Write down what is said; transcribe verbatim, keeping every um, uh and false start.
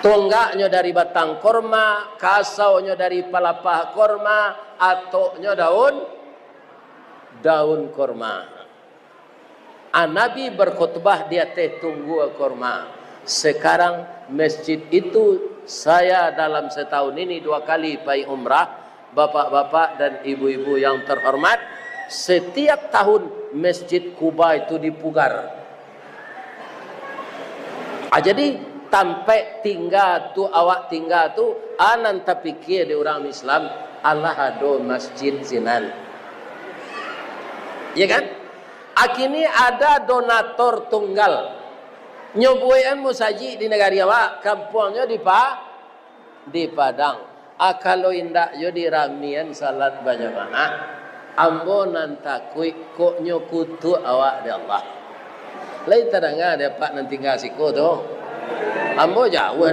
Tunggaknyo dari batang korma, kasaunyo dari palapah korma, atoknyo daun, daun korma. Ah, Nabi berkhutbah di ateh tunggua korma. Sekarang masjid itu, saya dalam setahun ini dua kali pai umrah, bapak-bapak dan ibu-ibu yang terhormat, setiap tahun Masjid Kuba itu dipugar. Ah, jadi, tampek tingga tu, awak tingga tu, ah, nan tapikia di urang Islam, alah ado masjid sinan. Ya kan? Ah, kini ada donator tunggal. Nyo buekan musajik di nagari awak, kampuangnyo di Pa-, di Padang. Ah, kalau indak yo diramian salat bajamaah, ambo nan takuik kok nyo kutuak awak dek Allah. Lai tadanga dek apak nan tingga siko tu. Ambo jauah